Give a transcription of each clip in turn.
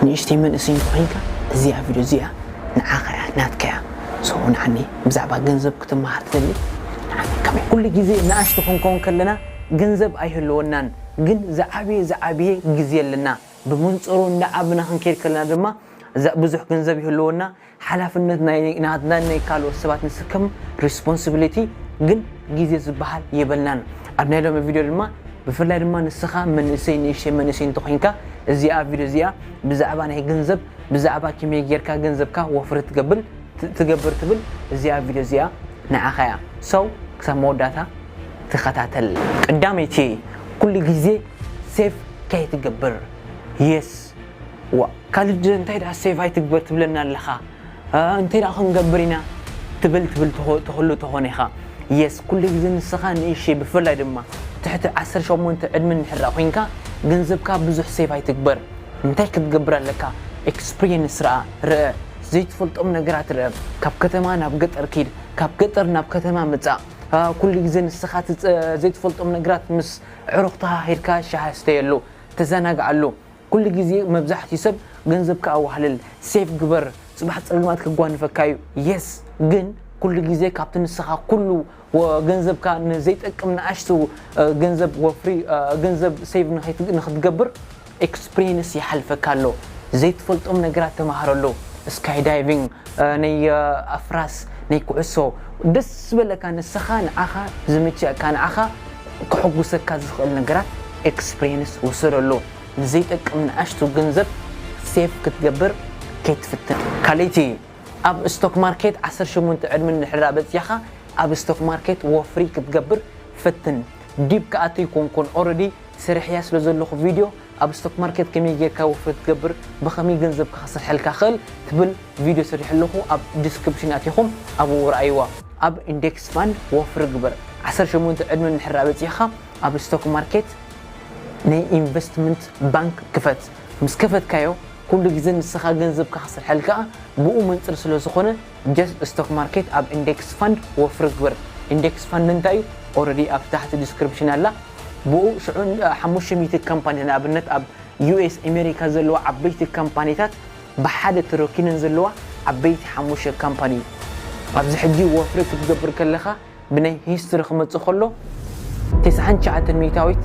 ንእሽተይ መንእሰይ እንተኾይንካ እዚኣ ቪድዮ እዚኣ ንዓኻ እያ፣ ናትካ እያ። So ንዓኒ ብዛዕባ ገንዘብ ክትመሃር ትደሊ? ንዓኒ ከመይ? ኩሉ ግዜ ንኣሽቱ ክንከውን ከለና ገንዘብ ኣይህልወናን፣ ግን ዝዓበየ ዝዓበየ ግዜ ኣለና። ብመንጽሩ እንዳዓብና ክንከይድ ከለና ድማ ብዙሕ ገንዘብ ይህልወና። ሓላፍነት ናይ ናትና ናይ ካልኦት ሰባት ንስከም፣ ሪስፖንሲቢሊቲ፣ ግን ግዜ ዝበሃል የበልናን። ኣብ ናይ ሎሚ ቪድዮ ድማ ብፍላይ ድማ ንስኻ መንእሰይ፣ ንእሽተይ መንእሰይ እንተኾይንካ እዚኣ ቪድዮ እዚኣ ብዛዕባ ናይ ገንዘብ፣ ብዛዕባ ከመይ ጌርካ ገንዘብካ ወፍሪ ትገብር ትገብር ትብል እዚኣ ቪድዮ እዚኣ ንዓኻ እያ። So ክሳብ መወዳእታ ተኸታተል። ቀዳመይቲ፣ ኩሉ ግዜ ሴቭ ከይትገብር። የስ ዋ ካልድ እንታይ ደኣ ሴቭ ኣይትግበር ትብለና ኣለኻ? እንታይ ደኣ ክንገብር ኢና ትብል ትብል ትኽእሉ ተኾነ ኢኻ። የስ ኩሉ ግዜ ንስኻ ንእሽተይ ብፍላይ ድማ ትሕቲ ዓሰርተ ሸሞንተ ዕድመ እንድሕር ኮይንካ ገንዘብካ ብዙሕ ሴቭ ኣይትግበር። እንታይ ክትገብር ኣለካ? ኤክስፕሪየንስ ርኣ ርአ ዘይትፈልጦም ነገራት ርአ። ካብ ከተማ ናብ ገጠር ኪድ፣ ካብ ገጠር ናብ ከተማ ምጻእ። ኩሉ ግዜ ንስኻ ዘይትፈልጦም ነገራት ምስ ዕሩኽትኻ ሄድካ ሻሂ ስተየሉ፣ ተዘናግዓሉ። ኩሉ ግዜ መብዛሕትኡ ሰብ ገንዘብካ ኣዋህልል፣ ሴቭ ግበር፣ ጽባሕ ጸልማት ከጓንፈካ እዩ። የስ ግን ኩሉ ግዜ ካብቲ ንስኻ ኩሉ ገንዘብካ ንዘይጠቅም ንኣሽቱ ገንዘብ ወፍሪ ገንዘብ ሴቭ ንክትገብር ኤክስፕሪየንስ ይሓልፈካ ኣሎ። ዘይትፈልጦም ነገራት ተማሃረሉ። ስካይ ዳይቪንግ፣ ናይ ኣፍራስ፣ ናይ ኩዕሶ፣ ደስ ዝበለካ ንስኻ ንዓኻ ዝምችእካ ንዓኻ ክሕጉሰካ ዝኽእል ነገራት ኤክስፕሪየንስ ውሰደሉ። ንዘይጠቅም ንኣሽቱ ገንዘብ ሴቭ ክትገብር ከይትፍትን። ካልኣይቲ ኣብ ስቶክ ማርኬት ዓሰርተ ሸሞንተ ዕድመ እንድሕር በጺሕካ ኣብ ስቶክ ማርኬት ወፍሪ ክትገብር ፈትን። ዲብ ክኣቱ ኣይኮንኩን ኦረዲ ሰሪሐያ ስለ ዘለኹ ቪድዮ ኣብ ስቶክ ማርኬት ከመይ ጌርካ ወፍሪ ትገብር ብኸመይ ገንዘብ ክኽስርሐልካ ክእል ትብል ቪድዮ ሰሪሐ ኣለኹ። ኣብ ዲስክሪፕሽን ኣቲኹም ኣብኡ ረኣይዋ። ኣብ ኢንዴክስ ፋንድ ወፍሪ ግበር። ዓሰርተ ሸሞንተ ዕድመ እንድሕር በጺሕካ ኣብ ስቶክ ማርኬት ናይ ኢንቨስትመንት ባንክ ክፈት። ምስ ከፈትካዮ ኩሉ ግዜ ንስኻ ገንዘብካ ክስርሐልካ ብኡ መንፅር ስለ ዝኾነ ጀስት ስቶክ ማርኬት ኣብ ኢንዴክስ ፋንድ ወፍሪ ግበር። ኢንዴክስ ፋንድ እንታይ እዩ? ኦረዲ ኣብ ታሕቲ ዲስክሪፕሽን ኣላ። ብኡ ሽዑ ሓሙሽተ ሚእቲ ካምፓኒ ንኣብነት ኣብ ዩ ኤስ ኣሜሪካ ዘለዋ ዓበይቲ ካምፓኒታት ብሓደ ተረኪነን ዘለዋ ዓበይቲ ሓሙሽተ ካምፓኒ ኣብዚ ሕጂ ወፍሪ ክትገብር ከለኻ ብናይ ሂስትሪ ክመጽእ ከሎ ተስዓን ትሽዓተን ሚእታዊት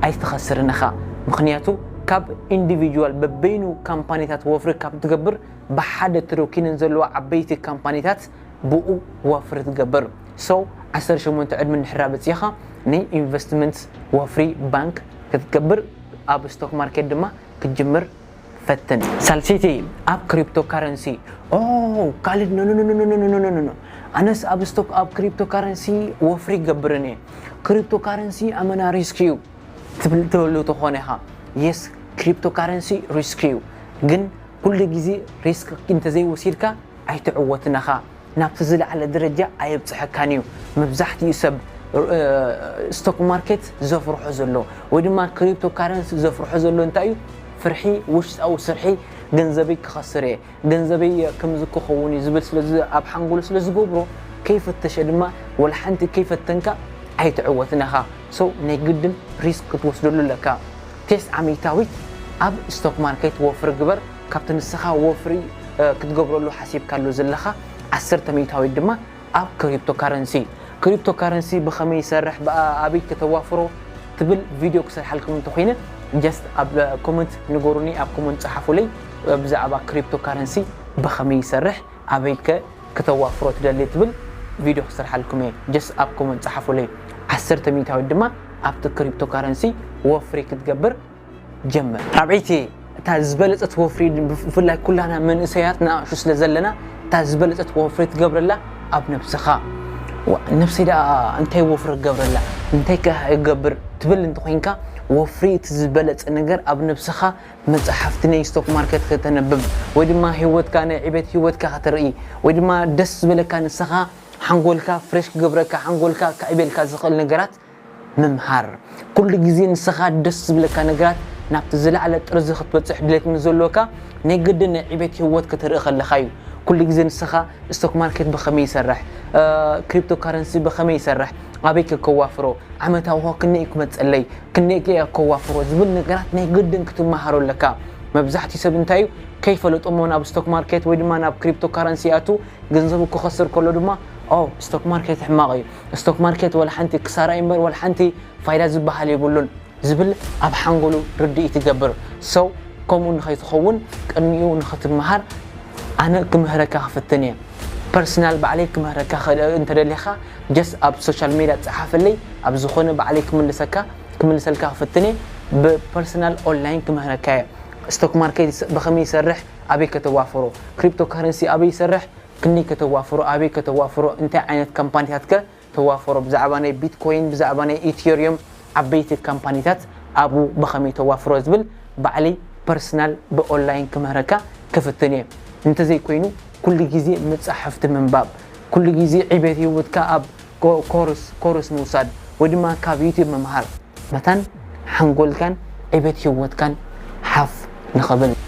ኣይትኸስርን ኢኻ። ምኽንያቱ ካብ ኢንዲቪጁዋል በበይኑ ካምፓኒታት ወፍሪ ካብ ትገብር ብሓደ ተረኪነን ዘለዋ ዓበይቲ ካምፓኒታት ብኡ ወፍሪ ትገብር። So ዓሰርተ ሸሞንተ ዕድመ እንድሕር በጺኻ ናይ ኢንቨስትመንት ወፍሪ ባንክ ክትገብር ኣብ ስቶክ ማርኬት ድማ ክትጅምር ፈትን። ሳልሰይቲ ኣብ ክሪፕቶ ካረንሲ። ኦ ካልድ ኖ ኖ ኖ ኖ ኖ ኖ ኖ ኖ ኖ ኣነስ ኣብ ስቶክ ኣብ ክሪፕቶ ካረንሲ ወፍሪ ይገብርን እየ። ክሪፕቶ ካረንሲ ኣመና ሪስክ እዩ ትብል ትህሉ ተኾነ ኢኻ። የስ ክሪፕቶ ካረንሲ ሪስክ እዩ፣ ግን ኩሉ ግዜ ሪስክ እንተዘይወሲድካ ኣይትዕወትን ኢኻ። ናብቲ ዝለዓለ ደረጃ ኣየብፅሐካን እዩ። መብዛሕትኡ ሰብ ስቶክ ማርኬት ዘፍርሖ ዘሎ ወይ ድማ ክሪፕቶ ካረንሲ ዘፍርሖ ዘሎ እንታይ እዩ? ፍርሒ፣ ውሽጣዊ ስርሒ፣ ገንዘበይ ክኸስር እየ፣ ገንዘበይ ከምዚ ክኸውን እዩ ዝብል ስለ ኣብ ሓንጎሉ ስለ ዝገብሮ ከይፈተሸ ድማ ወላ ሓንቲ ከይፈተንካ ኣይትዕወትን ኢኻ። So ናይ ግድን ሪስክ ክትወስደሉ ኣለካ። ተስዓ ሚእታዊት ኣብ ስቶክ ማርኬት ወፍሪ ግበር። ካብቲ ንስኻ ወፍሪ ክትገብረሉ ሓሲብካሉ ዘለኻ ዓሰርተ ሚእታዊት ድማ ኣብ ክሪፕቶ ካረንሲ። ክሪፕቶ ካረንሲ ብኸመይ ይሰርሕ፣ ኣበይ ከተዋፍሮ ትብል ቪድዮ ክሰርሓልኩም እንተኾይነ ጀስት ኣብ ኮመንት ንገሩኒ፣ ኣብ ኮመንት ጸሓፉለይ። ብዛዕባ ክሪፕቶ ካረንሲ ብኸመይ ይሰርሕ፣ ኣበይ ከ ክተዋፍሮ ትደሊ ትብል ቪድዮ ክሰርሓልኩም እየ። ጀስት ኣብ ኮመንት ጸሓፉለይ። ዓሰርተ ሚእታዊት ድማ ኣብቲ ክሪፕቶ ካረንሲ ወፍሪ ክትገብር ጀምር። ራብዐይቲ እታ ዝበለጸት ወፍሪ ብፍላይ ኩላና መንእሰያት ንኣሽቱ ስለ ዘለና እታ ዝበለጸት ወፍሪ ትገብረላ ኣብ ነብስኻ። ነብሰይ ደኣ እንታይ ወፍሪ ክገብረላ እንታይ ክገብር ትብል እንተኾይንካ ወፍሪ እቲ ዝበለጸ ነገር ኣብ ነብስኻ መጽሓፍቲ ናይ ስቶክ ማርኬት ከተንብብ ወይ ድማ ህይወትካ ናይ ዕቤት ህይወትካ ከተርኢ ወይ ድማ ደስ ዝበለካ ንስኻ ሓንጎልካ ፍሬሽ ክገብረካ ሓንጎልካ ከዕቤልካ ዝኽእል ነገራት ምምሃር። ኩሉ ግዜ ንስኻ ደስ ዝብለካ ነገራት ናብቲ ዝለዓለ ጥርዚ ክትበጽሕ ድሌት ምስ ዘለካ ናይ ግድን ናይ ዕቤት ህይወት ክትርኢ ከለኻ እዩ። ኩሉ ግዜ ንስኻ ስቶክ ማርኬት ብኸመይ ይሰርሕ፣ ክሪፕቶ ካረንሲ ብኸመይ ይሰርሕ፣ ኣበይ ከከዋፍሮ፣ ዓመታዊ ኸ ክንደይ ክመጸለይ፣ ክንደይ ከ ከዋፍሮ ዝብል ነገራት ናይ ግድን ክትመሃሮ ኣለካ። መብዛሕትኡ ሰብ እንታይ እዩ ከይፈለጦ እሞ ናብ ስቶክ ማርኬት ወይ ድማ ናብ ክሪፕቶ ካረንሲ ይኣቱ። ገንዘቡ ክኸስር ከሎ ድማ ኦ ስቶክ ማርኬት ሕማቕ እዩ፣ ስቶክ ማርኬት ወላ ሓንቲ ክሳራ እዩ እምበር ወላ ሓንቲ ፋይዳ ዝበሃል የብሉን ዝብል ኣብ ሓንጎሉ ርድኢት ይገብር። ሰው ከምኡ ንኸይትኸውን ቅድሚኡ ንኽትመሃር ኣነ ክምህረካ ክፍትን እየ። ፐርሰናል ባዕለይ ክምህረካ ክእል እንተደሊኻ ጀስት ኣብ ሶሻል ሜድያ ጸሓፈለይ፣ ኣብ ዝኾነ ባዕለይ ክምልሰካ ክምልሰልካ ክፍትን እየ። ብፐርሰናል ኦንላይን ክምህረካ እየ። ስቶክ ማርኬት ብኸመይ ይሰርሕ፣ ኣበይ ከተዋፍሮ፣ ክሪፕቶ ካረንሲ ኣበይ ይሰርሕ፣ ክንደይ ከተዋፍሮ፣ ኣበይ ከተዋፍሮ፣ እንታይ ዓይነት ካምፓኒታት ከ ተዋፍሮ፣ ብዛዕባ ናይ ቢትኮይን፣ ብዛዕባ ናይ ኢቴሪየም ዓበይቲ ካምፓኒታት ኣብኡ ብኸመይ ተዋፍሮ ዝብል ባዕለይ ፐርሰናል ብኦንላይን ክምህረካ ክፍትን እየ። እንተዘይኮይኑ ኩሉ ግዜ መጻሕፍቲ ምንባብ፣ ኩሉ ግዜ ዕቤት ህይወትካ ኣብ ኮ- ኮርስ ኮርስ ምውሳድ ወይ ድማ ካብ ዩቲዩብ ምምሃር መታን ሓንጎልካን ዕቤት ህይወትካን ሓፍ ንኸብል።